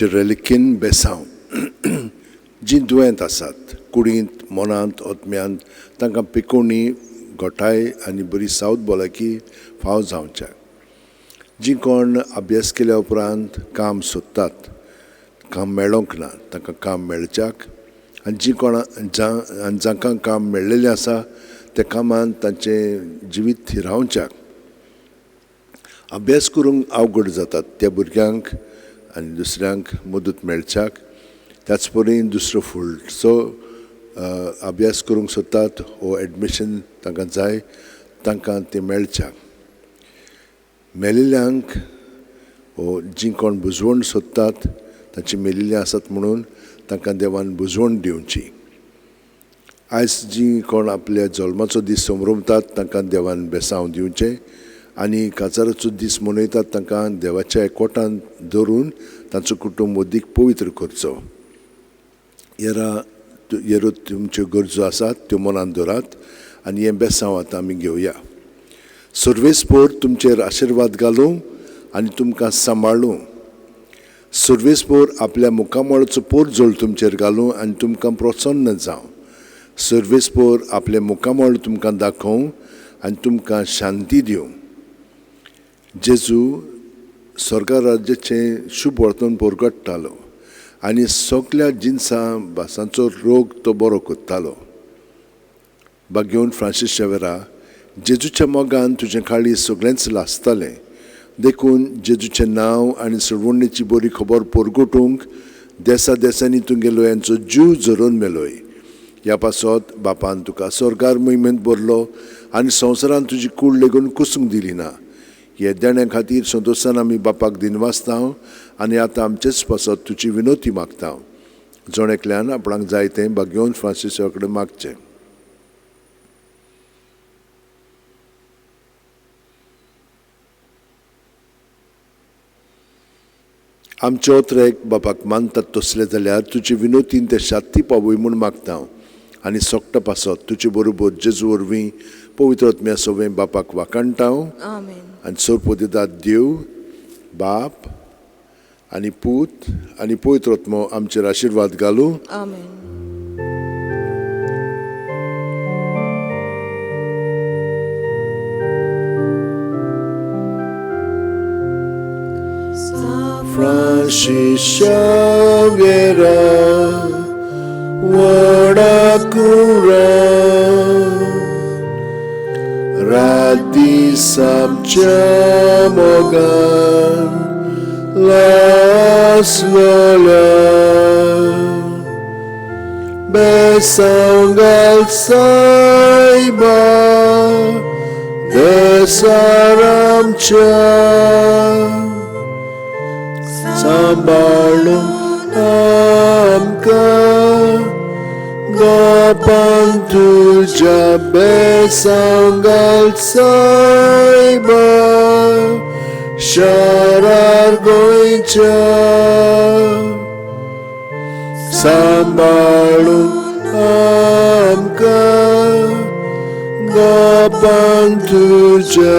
रेलिकीन बेसांव जीं दुयेंत आसात कुडींत, मनांत, आत्म्यांत तांकां पिकोवणी, घटाय आनी बरी सावत भलायकी फाव जावच्याक. जीं कोण अभ्यास केल्या उपरांत काम सोदतात, काम मेळोंक ना तांकां काम मेळच्याक आनी जीं कोणा आनी जांकां काम मेळ्ळेलें आसा त्या कामान तांचें जिवीत थिरावच्याक. अभ्यास करूंक अवघड जातात त्या भुरग्यांक आनी दुसऱ्यांक मदत मेळच्याक. त्याच परी दुसरो फुडचो अभ्यास करूंक सोदतात वो एडमिशन तांकां जाय तांकां तें मेळच्याक. मेलिल्ल्यांक वो जीं कोण बुजवण सोदतात तांची मेलिल्लीं आसात म्हणून तांकां देवान बुजवण दिवची. आयज जीं कोण आपल्या जल्माचो दीस समरमतात तांकां देवान बेसांव दिवचें आनी काजाराचो दीस मनयतात तांकां देवाच्या एकवटान धरून तांचो कुटुंब वदीक पवित्र करचो. येरो तुमच्यो गरजो आसात त्यो मनान दवरात आनी हें बेसांव आतां आमी घेवया. सर्वेस्पोर तुमचेर आशिर्वाद घालूं आनी तुमकां सांबाळूं. सर्वेस्पोर आपल्या मुखामळाचो पोरजोळ तुमचेर घालूं आनी तुमकां प्रसन्न जावं. सर्वेस्पोर आपलें मुखामळ तुमकां दाखोवं आनी तुमकां शांती दिवं. जेजू स्वर्गा राज्याचें शुभ वर्तन परगट्टालो आनी सगल्या जिनसां भासांचो रोग तो बरो करतालो. बागेवन फ्रांसीस शेवेरा, जेजूच्या मोगान तुजें काळीज सगळेंच लासतालें, देखून जेजूचें नांव आनी सोडवणेची बरी खबर परगटूंक देसा देसांनी तुगेलो यांचो जीव झरोवन मेलोय. ह्या पासत बापान तुका स्वर्गार मोहिमेंत भरलो आनी संवसारान तुजी कूड लेगून कुसूंक दिली ना. हे देण्या खातीर संतोशान आमी बापाक दिनवासता आनी आतां आमचेच पासत तुजी विनोती मागता. जण एकल्यान आपणाक जाय तें भाग्यवंत फ्रांसीसा कडेन मागचें. आमचे ओत्रेक बापाक मानतात तसले जाल्यार तुजे विनोतीन ते शाती पावय म्हूण मागता आनी सोकटा पासत तुजे बरोबर जेजू वरवीं पवित्र आत्म्या सवें बापाक वाखाणटा. आनी सोरपोदेदात देव बाप आनी पूत आनी पवित्र आत्मो आमचेर आशिर्वाद घालूं. Francis Xaviera, Wadakura, Rati Samcha Mogan, Las Lola, Besangal Saiba, Desaramcha. सांबाळून आमकां गोपान तुज्या बेसांगाल सायबा शारार गोंयच्या. सांबाळून आमकां गोपान तुज्या